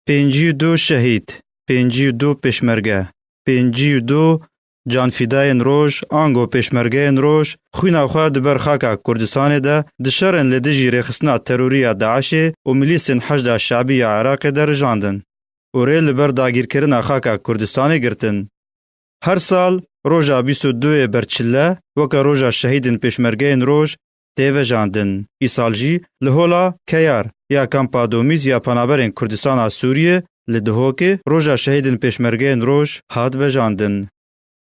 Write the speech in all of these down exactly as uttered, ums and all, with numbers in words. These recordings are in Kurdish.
Pêncî û du şehîd, pêncî û du pêşmerge, pêncî û du canfîdayên roj, ango pêşmergeyên roj, xwîna xwe di ber xaka Kurdistanê de di şerên li dijî rêxistina terorî ya DAIŞê û milîsên Heşda Şabî ya Iraqê de rijandin û rê li ber dagîrkirina xaka Kurdistanê girtin. Her sal roja bîst û duyê ber çile weke roja şehîdên pêşmergeyên roj tê vejandin. Îsal jî li hola Keyar ya Kampa Domîz ya Penaberên Kurdistana Sûriyê li Duhokê roja şehîdên pêşmergeyên roj hat vejandin.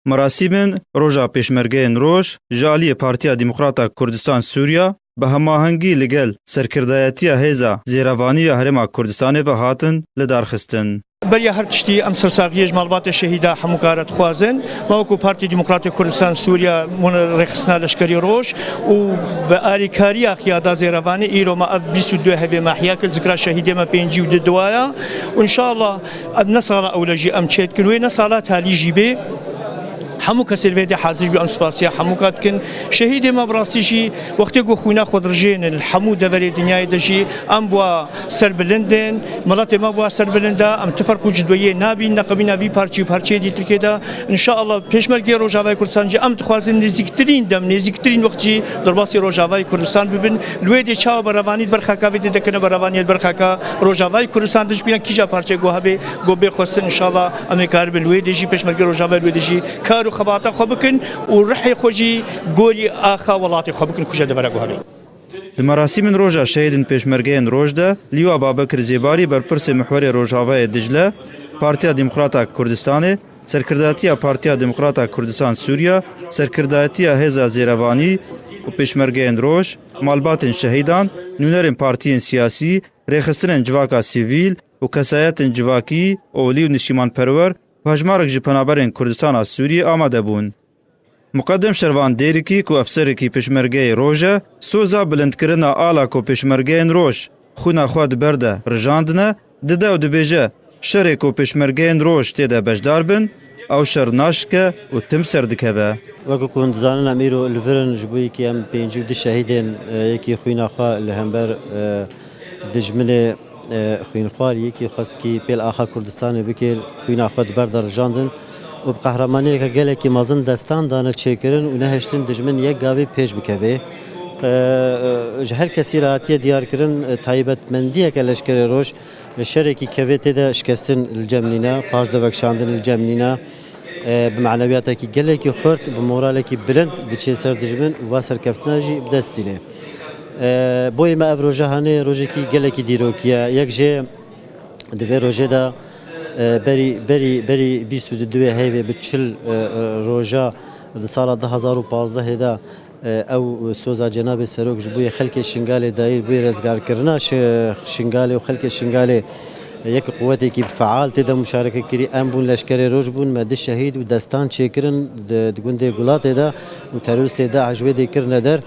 Merasîmên roja pêşmergeyên roj ji aliyê Partiya Demokrata Kurdistan Sûriya bi hemahengî li gel serkirdayetiya Hêza Zêrevanî ya Herêma Kurdistanê ve hatin lidarxistin. Beriya her tiştî em sersaxiyê ji malbatê şehîda hemû kare dixwazin. Me wekû Partî Demokratê Kurdistan Sûriya bûne rêxistina leşkerî roj û bi alîkariya Qiyada Zêrevanî îro me ev bîst û du hevê me hiya kir, zikra şehîdê me pêncî û du duwaya. Û înşallah ev ne sala ewle jî em çê dikin wê, ne sala talî jî bê. Hemû kesê li vê dê hazir bî, em spasiya hemû ka dikin. Şehîdê me bi rastî jî wextê ku xwîna xwe dirijênin li hemû deverê dinyayê de jî em bi wa serbilind in. Miletê me bi wa serbilind e. Em ti ferq û cidweyê nabîn neqemîna vî parçî û parçeyê dîtirkê de. Înşallah pêşmergê Rojavayê Kurdistan jî em dixwazin nêzîktirîn dem, nêzîktirîn wext jî derbasî Rojavayê Kurdistan bibin. Li wê dê çawa berevanî li ber xaka vê dê dekine, berevaniyê li ber xaka Rojavayê Kurdistan dijbîne kîja parçeyê ku hebe ku bê xwestin, înşallah em ê karibin li wê dê jî pêşmergê Rojavayê li wê dê jî kar û xebata xwe bikin û rihê xwe jî gorî axa welatê xwe bikin ku jî devera ku hebe. Di merasîmên Roja Şehîdên Pêşmergeyên Roj de Lîwa Babekir Zêbarî, berpirsê Mihwerê Rojavayê Dicle, Partiya Demokrata Kurdistanê, serkirdatiya Partiya Demokrata Kurdistan Sûriya, serkirdatiya Hêza Zêrevanî û Pêşmergeyên Roj, malbatên şehîdan, nûnerên partiyên siyasî, rêxistinên civaka sivîl û kesayetên civakî, olî û nişîmanperwer û hejmarek ji penaberên Kurdistana Sûriyê amade bûn. Muqedem Şervan Dêrikî ku efserekî pêşmergeyê roj e, soza bilindkirina ala ku pêşmergeyên roj xwîna xwe di ber de rijandine, dide û dibêje, şerê ku pêşmergeyên roj tê de beşdar bin, ew şer naşike û tim ser dikeve. Wekî ku hûn dizanin, em îro li vir in, ji bo yekî em pêncî û du şehîdên, e, yekî xwîna xwe li hember, e, dijminê, e, xwînxwar, yekî xwest kî pêl axa Kurdistanê bike, xwîna xwe di ber de rijandin û bi qehremaniyeke gelekî mezin destan dane çêkirin û nehiştin dijmin yek gavê pêş bikeve. E, e, ji her kesî re hatiye diyarkirin, e, taybetmendiyeke leşkerê roj, e, şerekî kevê tê de şikestin li cem nîne, paş de vekişandin li cem nîne. E, bi maneviyatekî gelekî xurt, bi moralekî bilind diçe ser dijmin û va serkeftina jî bi dest tîne. E, boyê me ev roje hanê rojekî gelekî dîrokî ye. Yek jê di vê rojê de, e, berî, berî, berî bîst û du heyvê bi çil, e, e, roja di sala du hezar û pazdehê de, e, ew soza Cenabê Serok ji bo yê xelkê Şingalê dayî, bo yê rezgarkirina Şi-, Şingalê û xelkê Şingalê yek quwetekî feal tê de muşareke kirî. Em bûn, leşkerê roj bûn, me du şehîd û destan çêkirin di, di gundê Gulatê de û teroristê DAIŞ wê dê kirine der.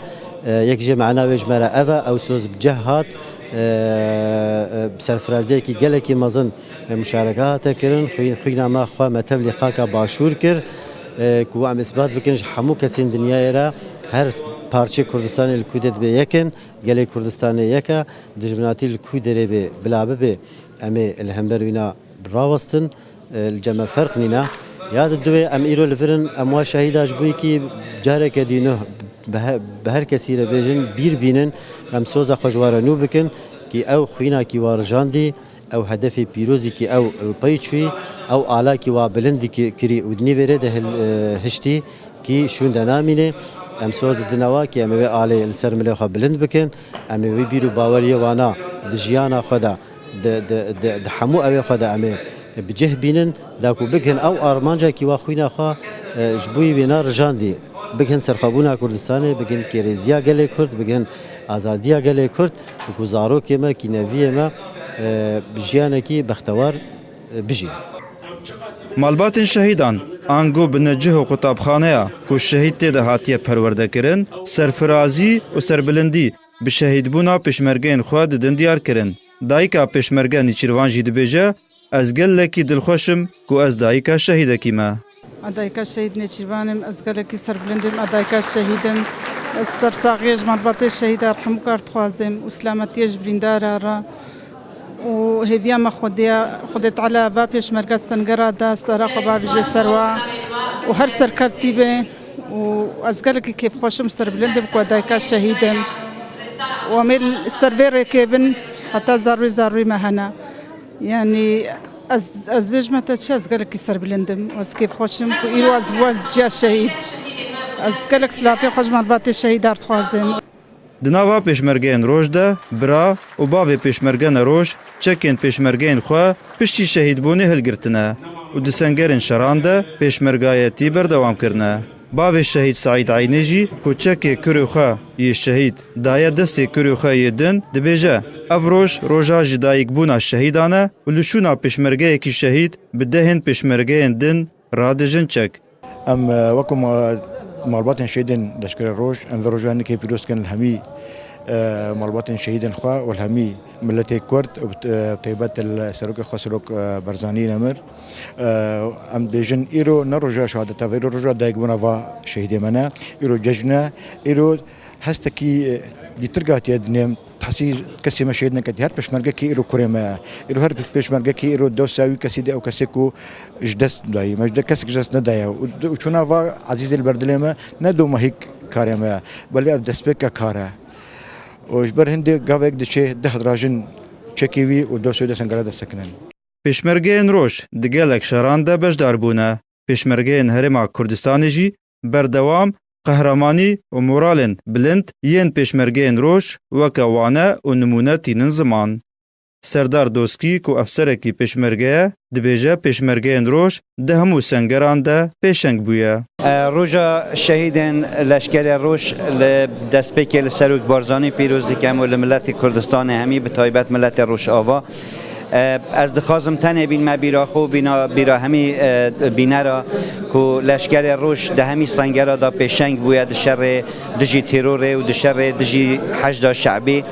E, yek jê mana wê ji me re ev e, ew soz bi ceh hat. E, e, bi serfiraziyekî gelekî mezin, e, muşareke hate kirin. Xwî-, xwîna me xwe me tevlî xaka başûr kir, e, ku em îsbat bikin ji hemû kesên dinyayê re her s-, parçeyê Kurdistanê li ku de dibe yek in. Gelê Kurdistanê yek e, dijminatî li ku derê bê, bila bibe, em ê li hember wîna rawestin, e, li cem me ferq nîne. Ya di duwê em îro li vir in, em wa şehîda ji bo yekî careke dî nuh bi he-, bi her kesî re bêjin, bîr bînin, em soza xwe ji wa re nû bikin, kî ew xwîna kî wa rijandî, ew hedefê pîrozî kî ew li pey çûyî, ew ala kî wa bilind dikî-, kirî û di nîvê rê de hil-, e, hiştî, kî şûnde namîne. Em soz didine wa kî em ê wê alê li ser milê xwe bilind bikin. Em ê wî bîr û baweriyê wana di jiyana xwe de, di, di, di, di hemû ewê xwe de em ê bi cih bînin, da ku bikin ew armanca kî wa xwîna xwe, e, ji bo wî wêna rijandî. Bikin serxwebûna Kurdistanê, bikin kêrêziya gelê Kurd, bikin azadiya gelê Kurd, ku zarokê me, kî neviyê me, e, bi jiyanekî bextewar, e, bijîn. Malbatên şehîdan, ango bi necih û qutabxaneya ku şehîd tê de hatiye perwerdekirin, serfirazî û serbilindî bi şehîdbûna pêşmergeyên xwe didin diyar kirin. Dayika pêşmerge Nîçîrvan jî dibêje, Ez gelekî dilxweş im ku ez dayika şehîdekî me. Ez dayika şehîd Nêçîrvan im, ez gelekî serbilind im, ez dayika şehîd im. Ez sersaxiyê ji malbatê şehîda re hemû kar dixwazim û silametiyê ji birîndara re. û hêviya me Xwedê, Xwedê Teala va pêşmerge sengera da, sera xwe bavêje ser wa û her serkevtî be. Û ez gelekî kêfxweş im, serbilind im ku dayika şehîd im. Û em ê li ser vê rêkê bin heta zarûyê zarûyê me hene. Yanî ez, ez bêjime te çi, ez gelekî serbilind im û ez kêfxweş im ku îro ez bûme ciya şehîd. Ez gelek silafê xwe ji malbatê şehîdan dixwazim. Di nava pêşmergeyên roj de bira û bavê pêşmergene roj çekên pêşmergeyên xwe piştî şehîdbûnê hilgirtine û di sengerên şeran de pêşmergayetî berdewam kirine. Bavê şehîd Seîd Eynê jî ku çekê kurê xwe yê şehîd daye destê kurê xwe yê din, dibêje, ev roj roja jidayikbûna şehîdan e û li şûna pêşmergeyekî şehîd bi dehên pêşmergeyên din radijin çek. Em, e, wekî ma-, malbatên şehîdên Leşkerê Roj, em vê roja hinek pîroz dikin li hemî, e, malbatên şehîdên xwe û li hemî miletê Kurd û bi, e, taybet li serokê xwe Serok, e, Barzanî Nemir. E, em dibêjin îro ne roja şehadeta, vê îro roja dayikbûna va şehîdê me ne. Îro cejn e, îro hestekî, e, dîtir hatiye dinê. Hesî kesê me şehîd neketî. Her pêşmergekî îro kurê me ye. Îro her pêşmergekî îro dosta wî kesî de ew kesê ku ji dest dayî. Me ji de kesek ji dest nedaye. Û, û çûna va ezîzê li ber dilê me ne domahîk karê me ye. Belê ev destpêka kar e. Û ji ber hindê gavek diçe deh dirajin çekê wî û dosta wî de sengera dest sekinin. Pêşmergeyên roj di gelek şeran de beşdar bûne. Pêşmergeyên Herêma Kurdistanê jî berdewam qehremanî û moralên bilind yên pêşmergeyên roj weke wane û nimûne tînin ziman. Serdar Doskî ku efserekî pêşmerge ye, dibêje pêşmergeyên roj di hemû sengeran de pêşeng bûye. E, Roja Şehîdên Leşkerê Roj li destpêkê li Serok Barzanî pîroz dikem û li miletê Kurdistanê hemî, bi taybet miletê Rojava. E, ez dixwazim tenê bînme bîra xwe û bîna, bîra hemî, e, bînera ku Leşkerê Roj di hemî sengera de pêşeng bûye di şerê dijî terorê û di şerê dijî Heşda Şebî.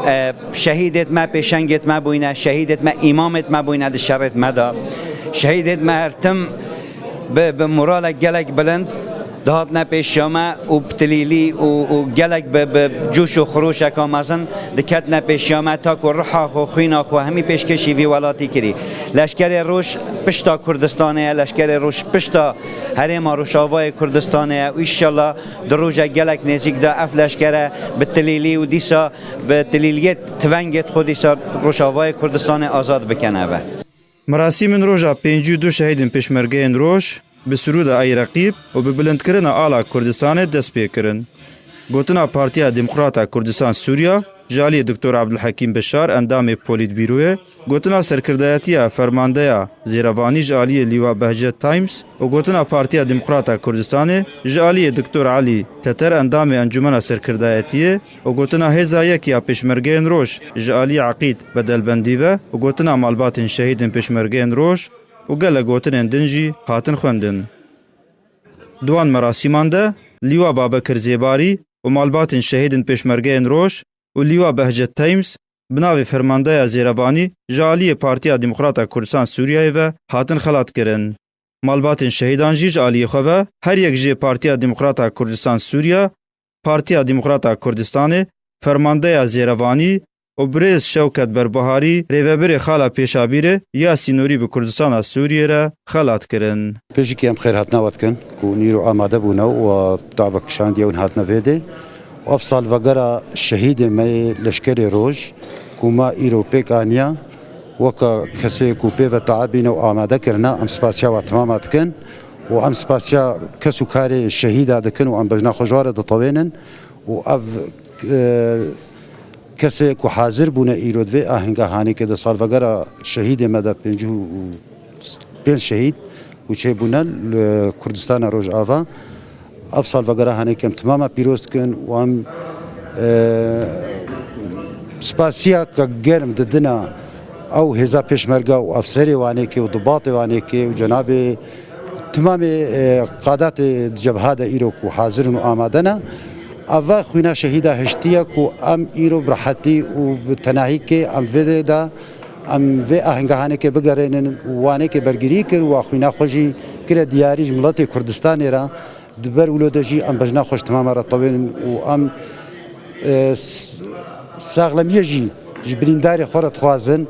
E, şehîdêt me, pêşengêt me bûyne, şehîdêt me, îmamêt me bûyne di şerêt me de. Şehîdêt me her tim bi, bi moralek gelek bilind dihatine pêşiya me û bi tilîlî û, û gelek bi, bi coş û xirûşeka mezin diketine pêşiya me, ta ku riha xwe, xwîna xwe hemî pêşkêşî vî welatî kirî. Leşkerê Roj pişta Kurdistanê ye, Leşkerê Roj pişta Herêma Rojavayê Kurdistanê ye û înşallah di rojek gelek nêzîk de ev leşkere bi tilîlî û dîsa bi tilîliyê tivengê xwe dîsa Rojavayê Kurdistanê azad bikene ve. Merasîmên roja pêncî û du şehîdên pêşmergeyên roj bi sirûda Ey Reqîb û bi bilindkirina ala Kurdistanê dest pê kirin. Gotina Partiya Demokrata Kurdistan Sûriya ji aliyê Doktor Abdulhekîm Beşar, endamê Polîtbîroyê, gotina serkirdayetiya fermandeya Zêrevanî ji aliyê Lîwa Behcet Times û gotina Partiya Demokrata Kurdistanê ji aliyê Doktor Elî Teter, endamê Encûmena Serkirdayetiyê, û gotina Hêza Yek ya Pêşmergeyên Roj ji alî Eqîd Bedelbendî ve û gotina malbatên şehîdên Pêşmergeyên Roj û gelek gotinên din jî hatin xwendin. Di wan merasîman de Lîwa Babekir Zêbarî û malbatên şehîdên Pêşmergeyên Roj û Lîwa Behcet Teyms bi navê Fermandeya Zêrevanî ji aliyê Partiya Demokrata Kurdistan Sûriyeyê ve hatin xelatkirin. Malbatên şehîdan jî ji aliyê xwe ve her yek jê Partiya Demokrata Kurdistan Sûriya, Partiya Demokrata Kurdistanê, Fermandeya Zêrevanî û birêz Şewket Berbiharî, rêvebirê Xala Pêşabîrê ya sînorî bi Kurdistana Sûriyê re xelat kirin. Pêşikî em xêrhatina we dikin ku nîro amade bûne û we taba kişandiye û hatine vê dê. Û ev salvegera şehîdê me yê Leşkerê Roj ku me îro pêk aniye, weke kesê ku pê ve tae bîne û amade kirine, em spasiya we temama dikin û em spasiya kes û karê şehîda dikin û em bejna xwe ji we re ditewênin û ev, e, kesê ku hazir bûne îro di vê ahinga hanê ke di salvegera şehîdê me de pêncî û pênc şehîd û çêbûne li Kurdistana Rojava. Ev salvegera hanê ke em timama pîroz dikin û em, e, spasiya ke germ didina ew hêza pêşmerga û efserê wanê ke û dibatê wanê ke û cenabê timamê, e, qadatê di cebha de îro ku hazir in û amade ne. Ev xwîna şehîda hiştiye ku em îro bi rehetî û bi tenahî ke em vê de, em vê ahenga hanê ke bigerênin û wanê ke bergirî kir û xwîna xwe jî kire diyarî ji miletê Kurdistanê re. Di ber wilo de jî em bejna xwe ji temama re tewênin û em, e, s-, saxlemiyê jî ji birîndarê xwe re dixwazin.